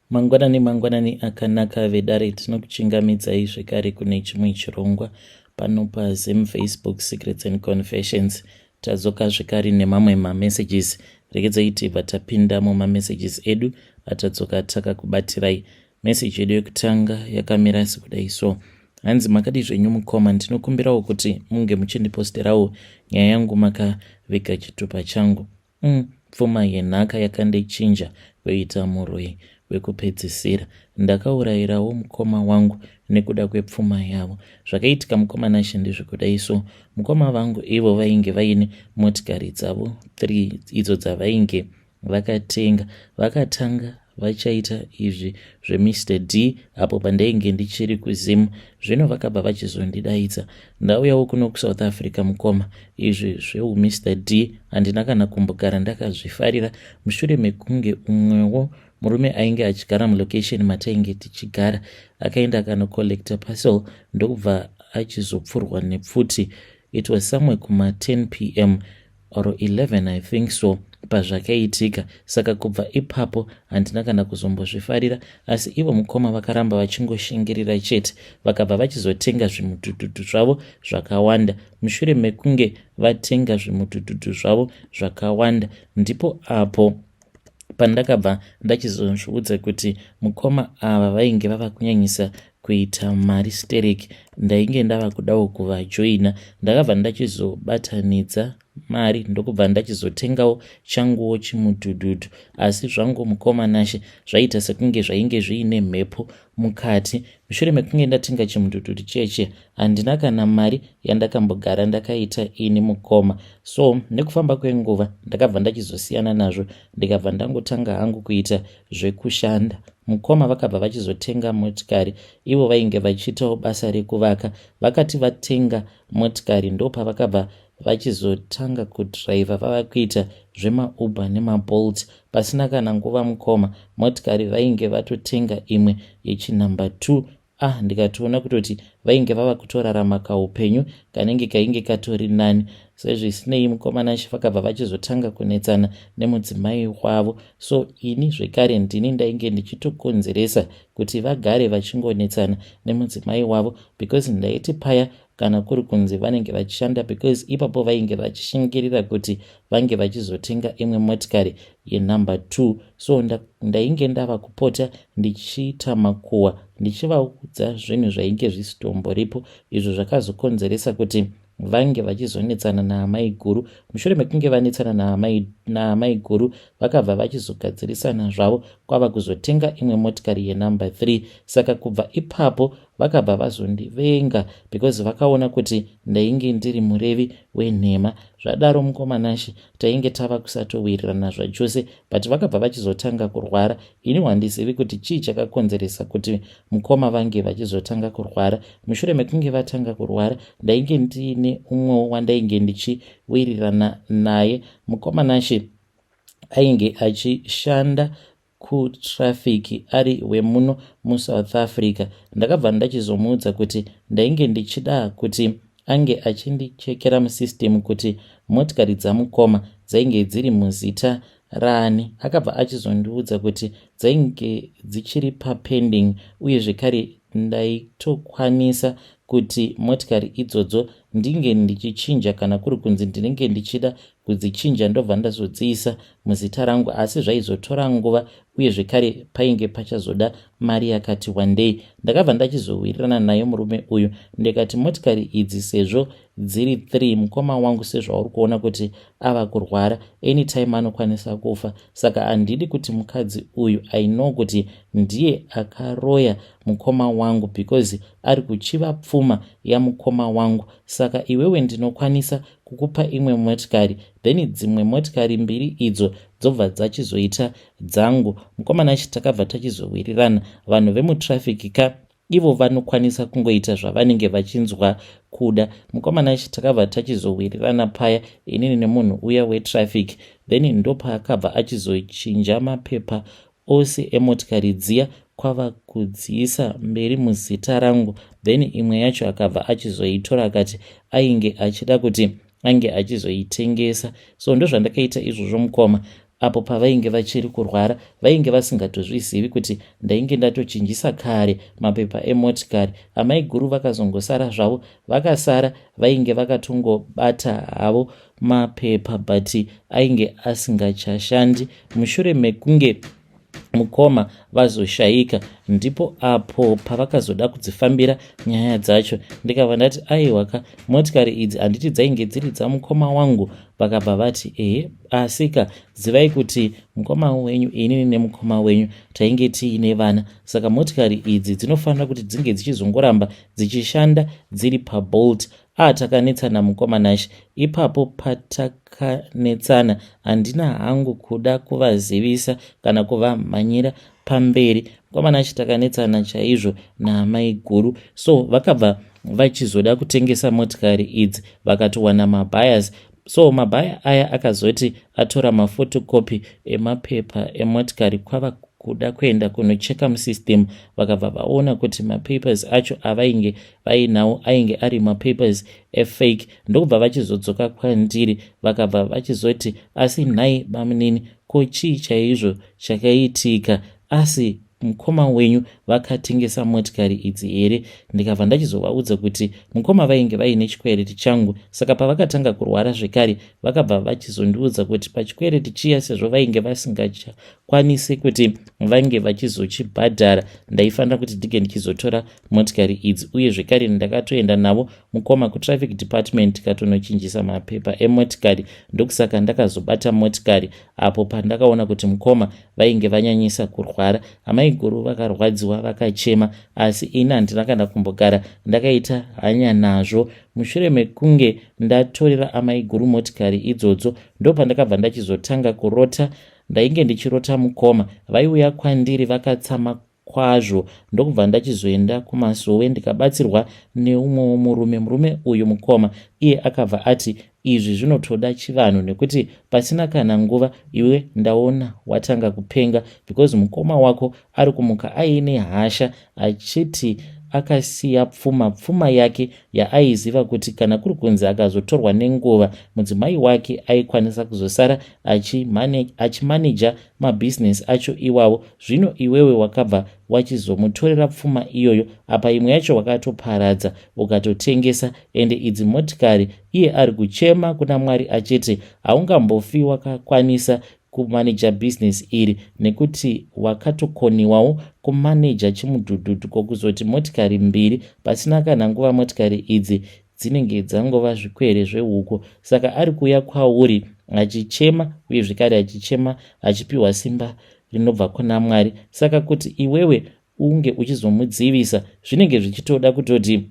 Mangwanani mangwanani akanaka vedare, tinokuchingamidzai zvekare kune chimwe chirongwa pano paZim Facebook Secrets and Confessions. Tadzoka zvekare nemamwe mamessages. Regedzai tibva tapinda mumamessages edu atadzoka takakubatirai. Message yedu yekutanga yakamira sekudai so. Hanzi makadii zvenyu mukoma, ndinokumbirawo kuti munge muchindiposterawo nyaya yangu makaviga chitupa changu. Pfuma yenhaka yakandichinja kuita muroyi wekupedzisira. Ndakaurayirawo mukoma wangu nekuda kwepfuma yavo. Zvakaitika mukoma Nashe ndezvekudai so. Mukoma vangu ivo vainge vaine motikari dzavo 3 idzo dzavainge vakatenga. Vakatanga vachaita izvi zveMr D apo pandainge ndichiri kuZim. Zvino vakabva vachizondidaidza ndauyawo kuno kuSouth Africa mukoma. Izvi zveuMr D handina kana kumbogara ndakazvifarira mushure mekunge umwewo murume ainge achigara mulocation matainge tichigara akaenda akanocollecta parcel ndokubva achizopfurwa nepfuti. It was somewhere kuma 10 p.m. or 11 I think so pazvakaitika. Saka kubva ipapo handina kana kuzombozvifarira, asi ivo mukoma vakaramba vachingoshingirira chete. Vakabva vachizotenga zvimudhudhudhu zvavo zvakawanda. Mushure mekunge vatenga zvimudhudhudhu zvavo zvakawanda, ndipo apo pandakabva ndachizozviudza kuti mukoma ava vainge vava kunyanyisa kuita mari stereki. Ndainge ndava kudawo kuvajoina. Ndakabva ndachizobatanidza mari ndokubva ndachizotengawo changuwo chimudhudhudhu. Asi zvangu mukoma Nashe, zvaiita sekunge zvainge zviine mhepo mukati. Mushure mekunge ndatenga chimudhudhudhu chiya chiya, handina kana mari yandakambogara ndakaita ini mukoma. So nekufamba kwenguva ndakabva ndachizosiyana nazvo, ndikabva ndangotanga hangu kuita zvekushanda. Mukoma vakabva vachizotenga motikari. Ivo vainge vachiitawo basa rekuvaka. Vakati vatenga motikari ndopavakabva vachizotanga kudhiraivha vava kuita zvemaUber nemaBolt. Pasina kana nguva mukoma, motikari vainge vatotenga imwe yechinumber 2. Ah, ndikatoona kutoti vainge vava kutorarama kaupenyu kanenge kainge katori nani. Sezvisinei mukoma Nashe, vakabva vachizotanga kunetsana nemudzimai wavo. So ini zvekare ndini ndainge ndichitokonzeresa kuti vagare vachingonetsana nemudzimai wavo, because ndaiti paya kana kuri kunzi vanenge vachishanda, because ipapo vainge vachishingirira kuti vange vachizotenga imwe motikari yenumber 2. So ndainge ndava kupota ndichiita makuhwa, ndichivaudza zvinhu zvainge zvisitomboripo, izvo zvakazokonzeresa kuti vange vachizonetsana naamai guru. Mushure mekunge vanetsana naamai guru, vakabva vachizogadzirisana zvavo kwava kuzotenga imwe motikari yenumber 3. Saka kubva ipapo vakabva vazondivenga because vakaona kuti ndainge ndiri murevi wenhema. Zvadaro mukoma Nashe, tainge tava kusatowirirana zvachose, but vakabva vachizotanga kurwara. Ini handizivi kuti chii chakakonzeresa kuti mukoma vange vachizotanga kurwara. Mushure mekunge vatanga kurwara, ndainge ndiine umwewo wandainge ndichiwirirana naye mukoma Nashe, ainge achishanda kutraffic, ari wemuno muSouth Africa. Ndakabva ndachizomuudza kuti ndainge ndichida kuti ange achindichekera musystem kuti motikari dzamukoma dzainge dziri muzita raani. Akabva achizondiudza kuti dzainge dzichiri papending, uye zvekare ndaitokwanisa kuti motikari idzodzo ndinge ndichichinja kana kuri kunzi ndinenge ndichida kudzichinja, ndobva ndazodziisa muzita rangu, asi zvaizotora nguva uye zvekare painge pachazoda mari yakati wandei. Ndakabva ndachizowirirana naye murume uyu, ndikati motikari idzi sezvo dziri 3, mukoma wangu sezvauri kuona kuti ava kurwara, anytime anokwanisa kufa, saka handidi kuti mukadzi uyu, I know kuti ndiye akaroya mukoma wangu because ari kuchiva pfuma yamukoma wangu, saka iwewe ndinokwanisa kukupa imwe motikari, then dzimwe motikari mbiri idzo dzobva dzachizoita dzangu. Mukoma Nashe, takabva tachizowirirana. Vanhu vemutraffic ka, ivo vanokwanisa kungoita zvavanenge vachinzwa kuda. Mukoma Nashe, takabva tachizowirirana paya inini nemunhu uya wetraffic. Then ndopaakabva achizochinja mapepa ose emotikari dziya kwava kudziisa mberi muzita rangu. Then imwe yacho akabva achizoitora, akati ainge achida kuti ange achizoitengesa. So ndozvandakaita izvozvo mukoma. Apo pavainge vachiri kurwara vainge vasingatozvizivi kuti ndainge ndatochinjisa kare mapepa emotikari. Amaiguru vakazongosara zvavo, vakasara vainge vakatongobata havo mapepa but ainge asingachashandi. Mushure mekunge mukoma vazoshaika ndipo apo pavakazoda kudzifambira nyaya dzacho, ndikabva ndati aiwaka, motikari idzi handiti dzainge dziri dzamukoma wangu? Vakabva vati ehe, asika zivai kuti mukoma wenyu, inini nemukoma wenyu tainge tiine vana, saka motikari idzi dzinofanira kuti dzinge dzichizongoramba dzichishanda dziri pabolt. A takanetsana mukoma Nash ipapo. Patakanetsana handina hangu kuda kuvazivisa kana kuvamhanyira pamberi. Mukoma Nash, takanetsana chaizvo naamai guru. So vakabva vachizoda kutengesa motikari idzi, vakatowana mabuyers. So mabuyer aya akazoti atora maphotocopy emapepa emotikari kwava kuda kuenda kunocheka musystem, vakabva vaona kuti mapapers acho avainge vainawo ainge ari mapapers efake. Ndokubva vachizodzoka kwandiri, vakabva vachizoti, "Asi nhai bamunini, ko chii chaizvo chakaitika? Asi mukoma wenyu vakatengesa motikari idzi here?" Ndikabva ndachizovaudza kuti mukoma vainge vaine chikwereti changu, saka pavakatanga kurwara zvekare vakabva vachizondiudza kuti pachikwereti chiya, sezvo vainge vasingachakwanisi kuti vange vachizochibhadhara, ndaifanira kuti ndinge ndichizotora motikari idzi. Uye zvekare ndakatoenda navo mukoma kutraffic department, tikatonochinjisa mapepa emotikari. Ndokusaka ndakazobata motikari apo pandakaona kuti mukoma vainge vanyanyisa kurwara. Amaiguru vakarwadziwa, vakachema, asi ini handina kana kumbogara ndakaita hanya nazvo. Mushure mekunge ndatorera amaiguru motikari idzodzo, ndopandakabva ndachizotanga kurota. Ndainge ndichirota mukoma vaiuya kwandiri vakatsama kwazvo. Ndokubva ndachizoenda kumasowe, ndikabatsirwa neumwewo murume. Murume uyu mukoma, iye akabva ati izvi zvinotoda chivanhu, nekuti pasina kana nguva iwe ndaona watanga kupenga, because mukoma wako ari kumuka aine hasha achiti akasiya pfuma yake yaaiziva kuti kana kuri kunzi akazotorwa nenguva, mudzimai wake aikwanisa kuzosara achimaneja mabhizinesi acho iwawo. Zvino iwewe wakabva wachizomutorera pfuma iyoyo, apa imwe yacho wakatoparadza ukatotengesa. Ende idzi motikari, iye ari kuchema kuna Mwari achiti haungambofi wakakwanisa kumaneja bhizinesi iri, nekuti wakatokoniwawo kumaneja chimudhudhudhu, kwokuzoti motikari mbiri, pasina kana nguva motikari idzi dzinenge dzangova zvikwere zvehuku. Saka ari kuuya kwauri achichema, uye zvekare achichema achipiwa simba rinobva kuna Mwari. Saka kuti iwewe unge uchizomudzivisa zvinenge zvichitoda kutoti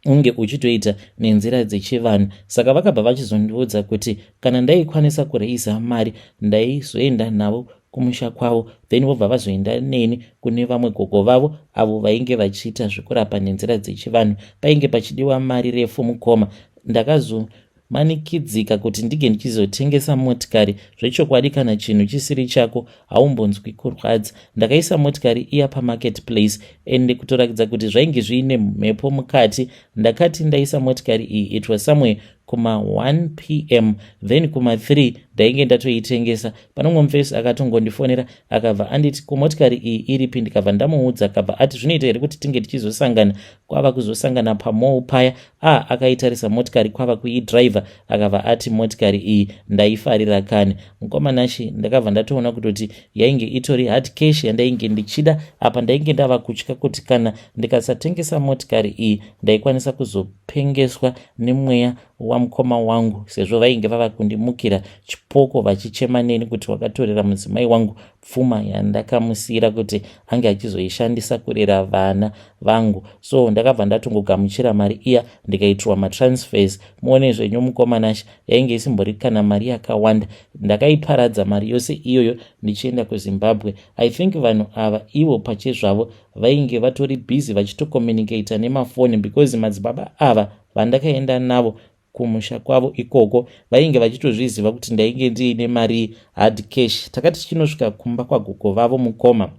unge uchitoita nenzira dzechivanhu. Saka vakabva vachizondiudza kuti kana ndaikwanisa kureisa mari, ndaizoenda navo kumusha kwavo, then vobva vazoenda neni kune vamwe gogo vavo avo vainge vachiita zvekurapa nenzira dzechivanhu. Painge pachidiwa mari refu mukoma. Ndakazomanikidzika kuti ndinge ndichizotengesa motikari. Zvechokwadi, kana chinhu chisiri chako haumbonzwi kurwadza. Ndakaisa motikari iya pamarket place, ende kutorakidza kuti zvainge zviine mhepo mukati, ndakati ndaisa motikari iyi, it was somewhere kuma1 p.m., then kuma3 ndainge ndatoitengesa. Pane umwe mufesi akatongondifonera, akabva anditi, "Kumotikari iyi iripi?" Ndikabva ndamuudza, akabva ati, "Zvinoita here kuti tinge tichizosangana?" Kwava kuzosangana pamall paya. A akaitarisa motikari kwava kuidhiraivha, akabva ati, "Motikari iyi ndaifarira kani." Mukoma Nashi, ndakabva ndatoona kutoti yainge itori hard cash yandainge ndichida. Apa ndainge ndava kutya kuti kana ndikasatengesa motikari iyi, ndaikwanisa kuzopengeswa nemweya wamukoma wangu, sezvo vainge vava kundimukira chipoko vachichema neni kuti wakatorera mudzimai wangu pfuma yandakamusiyira kuti ange achizoishandisa kurera vana vangu. So ndakabva ndatongogamuchira mari iya, ndikaitirwa matransfers. Muone zvenyu mukoma Nashi, yainge isimbori kana mari yakawanda. Ndakaiparadza mari yose iyoyo ndichienda kuZimbabwe. I think vanhu ava ivo pachezvavo vainge vatori busy vachitocommunicata nemafoni, because madzibaba ava vandakaenda navo kumusha kwavo ikoko vainge vachitozviziva kuti ndainge ndiine mari hard cash. Takati tichinosvika kumba kwagogo vavo mukoma,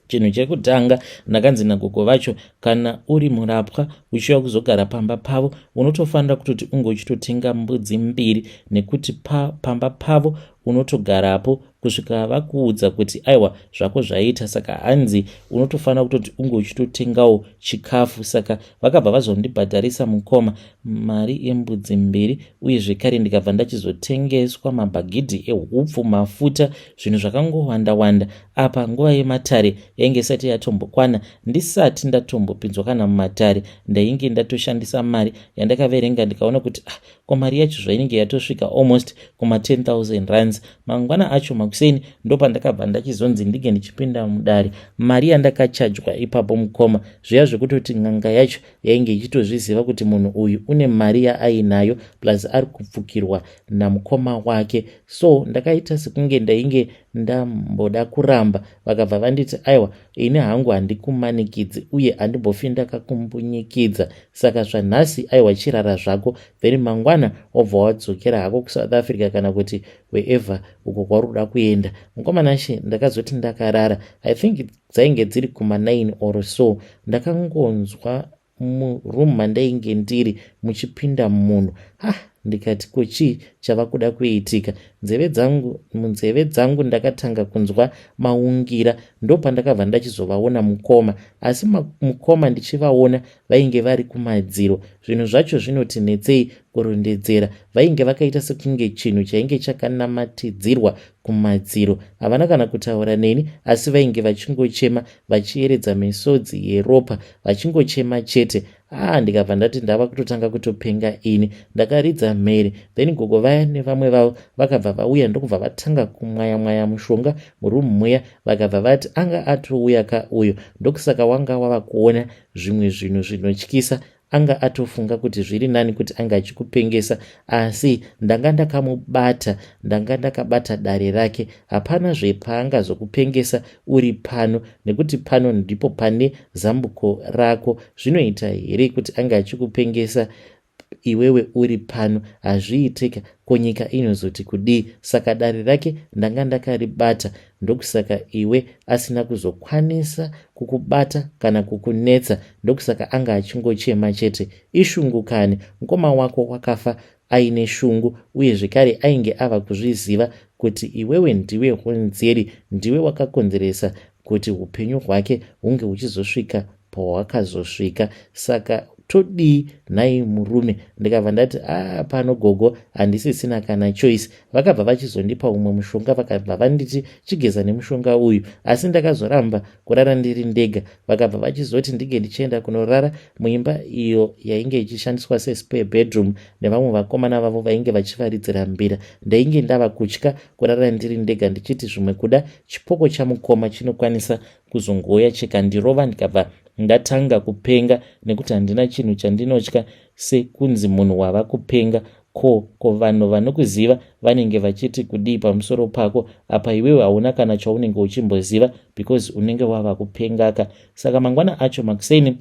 chinhu chekutanga ndakanzi nagogo vacho, kana uri murapwa uchiuya kuzogara pamba pavo, unotofanira kutoti unge uchitotenga mbudzi mbiri, nekuti pamba pavo Unotogarapo kusvika vakuudza kuti aiwa, zvako zvaita. Saka hanzi unotofanira kutoti unge uchitotengawo chikafu. Saka vakabva vazondibhadharisa, mukoma, mari yembudzi mbiri, uye zvekare ndikabva ndachizotengeswa mabhagidhi ehupfu, mafuta, zvinhu zvakangowanda wanda. Apa nguva yematare yainge isati yatombokwana. Ndisati ndatombopinzwa kana mumatare, ndainge ndatoshandisa mari yandakaverenga, ndikaona kuti, ah, ko mari yacho zvainenge yatosvika almost kuma 10 000 rands. Mangwana acho makuseni ndopandakabva ndachizonzi ndinge ndichipinda mudare. Mari yandakachajwa ipapo, mukoma, zviya zvekutoti n'anga yacho yainge ichitozviziva kuti munhu uyu une mari yaainayo, plus ari kupfukirwa namukoma wake. So ndakaita sekunge ndainge ndamboda kuramba. Vakabva vanditi, "Aiwa, ini hangu handikumanikidzi uye handimbofi ndakakumbunyikidza. Saka zvanhasi, aiwa, chirara zvako, then mangwana wobva wadzokera hako kuSouth Africa kana kuti wherever uko kwauri kuda kuenda." Mukoma Nashe, ndakazoti ndakarara, I think dzainge dziri kuma9 or so, ndakangonzwa muroom mandainge ndiri muchipinda munhu. Ha, ndikati, "Ko chii chava kuda kuitika?" Nzeve dzangu, munzeve dzangu ndakatanga kunzwa maungira. Ndopandakabva ndachizovaona mukoma. Asi mukoma ndichivaona, vainge vari kumadziro. Zvinhu zvacho zvinoti netsei kurondedzera. Vainge vakaita sekunge chinhu chainge chakanamatidzirwa kumadziro. Havana kana kutaura neni, asi vainge vachingochema, vachiyeredza misodzi yeropa, vachingochema chete. Aa, ndikabva ndati ndava kutotanga kutopenga ini. Ndakaridza mhere. Then gogo vaya nevamwe vavo vakabva vauya, ndokubva vatanga kumwaya mwaya mushonga muroom muya. Vakabva vati, "Anga atouya ka uyo, ndokusaka wanga wava kuona zvimwe zvinhu zvinotyisa. Anga atofunga kuti zviri nani kuti anga achikupengesa, asi ndanga ndakamubata, ndanga ndakabata dare rake. Hapana zvepaangazokupengesa uri pano, nekuti pano ndipo pane zambuko rako. Zvinoita here kuti anga achikupengesa iwewe uri pano? Hazviitika. Ko nyika inozoti kudii? Saka dare rake ndanga ndakaribata, ndokusaka iwe asina kuzokwanisa kukubata kana kukunetsa. Ndokusaka anga achingochema chete. Ishungu kani. Mukoma wako wakafa aine shungu, uye zvekare ainge ava kuzviziva kuti iwewe ndiwe honzeri, ndiwe wakakonzeresa kuti upenyu hwake hunge huchizosvika pahwakazosvika. Saka todii nhai murume?" Ndikabva ndati, "A, pano gogo, handisisina kana choice." Vakabva vachizondipa umwe mushonga, vakabva vanditi, "Chigeza nemushonga uyu." Asi ndakazoramba kurara ndiri ndega. Vakabva vachizoti ndinge ndichienda kunorara muimba iyo yainge ichishandiswa sespare bedroom nevamwe vakomana vavo vainge vachivaridzira mbira. Ndainge ndava kutya kurara ndiri ndega, ndichiti zvimwe kuda chipoko chamukoma chinokwanisa kuzongouya chikandirova, ndikabva ndatanga kupenga, nekuti handina chinhu chandinotya sekunzi munhu wava kupenga. Ko vanhu vanokuziva vanenge vachiti kudii pamusoro pako? Apa iwewe hauna kana chaunenge uchimboziva, because unenge wava kupengaka. Saka mangwana acho makuseni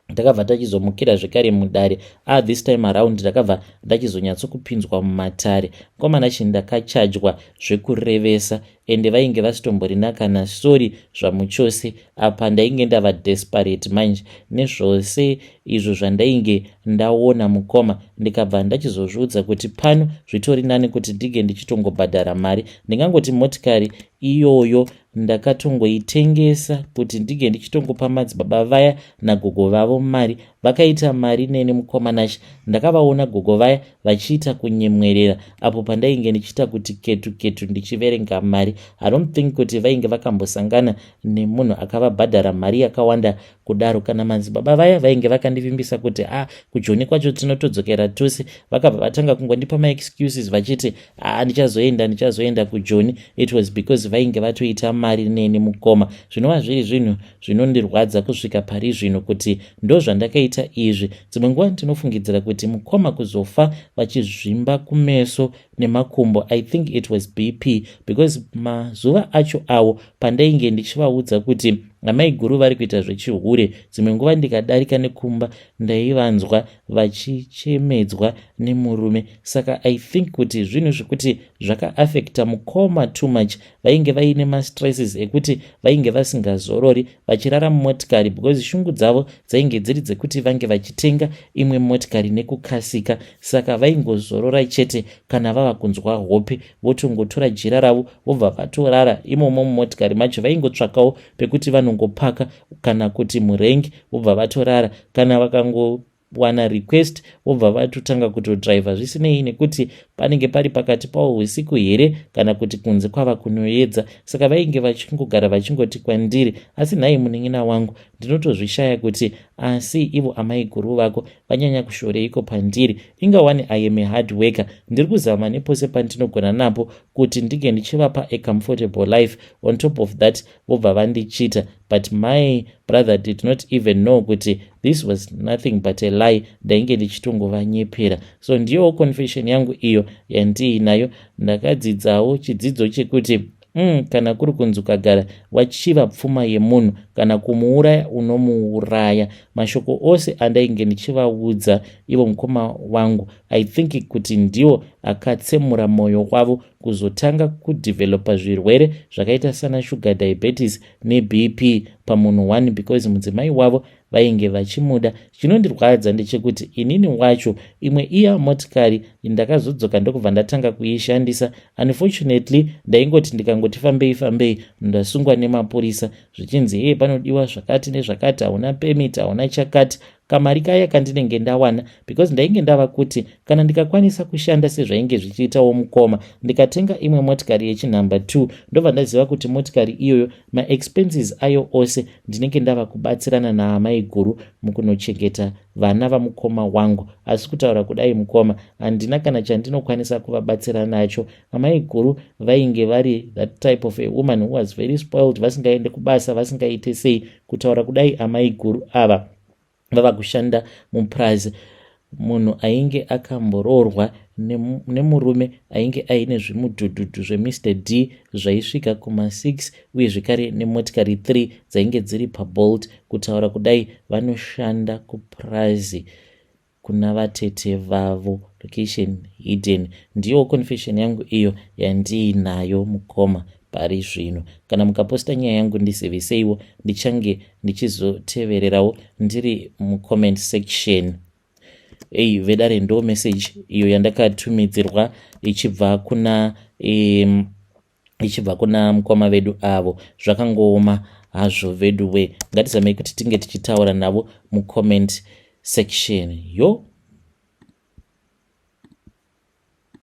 ndakabva tachizomukira zvekare mudare. Ah, this time around ndakabva ndachizonyatsokupinzwa mumatare. Mukomana chi, ndakachajwa zvekurevesa, ende vainge vasitomborina kana sorry zvamuchose. Apa ndainge ndava desperate manje nezvose izvo zvandainge ndaona, mukoma. Ndikabva ndachizozviudza kuti pano zvitori nani kuti ndinge ndichitongobhadhara mari. Ndingangoti motikari iyoyo ndakatongoitengesa kuti ndinge ndichitongopa madzibaba vaya nagogo vavo mari. Vakaita mari neni, mukoma Nashe. Ndakavaona gogo vaya vachiita kunyemwerera apo pandainge ndichiita kuti ketu ketu ndichiverenga mari. I don't think kuti vainge vakambosangana nemunhu akavabhadhara mari yakawanda kudaro. Kana madzibaba vaya vainge vakandivimbisa kuti, "A, ah, kuJoni kwacho tinotodzokera tose," vakabva vatanga kungondipa maexcuses vachiti, "A, ah, ndichazoenda, ndichazoenda kuJoni." It was because vainge vatoita mari neni, mukoma, zvinova zviri zvinhu zvinondirwadza kusvika pari zvino kuti ndo zvandakaita izvi. Dzimwe nguva ndinofungidzira kuti mukoma kuzofa vachizvimba kumeso nemakumbo, I think it was BP, because mazuva acho awo pandainge ndichivaudza kuti amai guru vari kuita zvechihure, dzimwe nguva ndikadarika nekumba ndaivanzwa vachichemedzwa nemurume. Saka I think kuti zvinhu zvekuti zvakaaffecta mukoma too much. Vainge vaine mastresses ekuti vainge vasingazorori, vachirara mumotikari, because shungu dzavo dzainge dziri dzekuti vange vachitenga imwe motikari nekukasika. Saka vaingozorora chete kana vava. vava kunzwa hope, votongotora jira ravo, vobva vatorara imomo mumotikari macho. Vaingotsvakawo pekuti vanongopaka kana kuti murengi, vobva vatorara. Kana vakangowana request, vobva vatotanga kutodhiraivha, zvisinei nekuti panenge pari pakati pavo usiku here kana kuti kunze kwava kunoedza. Saka vainge vachingogara vachingoti kwandiri, "Asi nhai munin'ina wangu, ndinotozvishaya kuti asi ivo amai guru vako vanyanya kushoreiko pandiri? Ingawani I am a hard worker, ndiri kuzama nepose pandinogona napo kuti ndinge ndichivapa a comfortable life. On top of that, vobva vandichita." But my brother did not even know kuti this was nothing but a lie, ndainge ndichitongovanyepera. So ndiyowo confession yangu iyo yandiinayo. Ndakadzidzawo chidzidzo chekuti kana kuri kunzi ukagara wachiva pfuma yemunhu, kana kumuuraya unomuuraya. Mashoko ose andainge ndichivaudza ivo mukoma wangu, I think kuti ndiwo akatsemura mwoyo wavo kuzotanga kudhevhelopa zvirwere zvakaita sana sugar diabetes neBP pamunhu 1, because mudzimai wavo vainge vachimuda. Chinondirwadza ndechekuti inini wacho imwe iya motikari ndakazodzoka ndokubva ndatanga kuishandisa. Unfortunately, ndaingoti ndikangoti fambei fambei, ndasungwa nemapurisa, zvichinzi, "Hei, panodiwa zvakati nezvakati, hauna permit, hauna chakati." Kamari kaya kandinenge ndawana, because ndainge ndava kuti kana ndikakwanisa kushanda sezvainge zvichiitawo mukoma, ndikatenga imwe motikari yechinhamba 2, ndobva ndaziva kuti motikari iyoyo, maexpenses ayo ose, ndinenge ndava kubatsirana naamai guru mukunochengeta vana vamukoma wangu. Asi kutaura kudai, mukoma, handina kana chandinokwanisa kuvabatsira nacho. Amai guru vainge vari that type of a woman who was very spoiled, vasingaende kubasa, vasingaite sei. Kutaura kudai, amai guru ava vava kushanda mupurazi. Munhu ainge akamboroorwa nemurume ainge aine zvimudhudhudhu zveMr D zvaisvika kuma6, uye zvekare nemotikari 3 dzainge dziri paBolt. Kutaura kudai, vanoshanda kupurazi kuna vatete vavo, location hidden. Ndiyo confession yangu iyo yandiinayo, mukoma, pari zvino. Kana mukaposta nyaya yangu, ndiziviseiwo, ndichange ndichizotevererawo ndiri mucomment section. Ei vedare, ndo message iyo yandakatumidzirwa ichibva kuna mukoma vedu avo. Zvakangooma hazvo vedu we. Ngatizamei kuti tinge tichitaura navo mucomment section yo.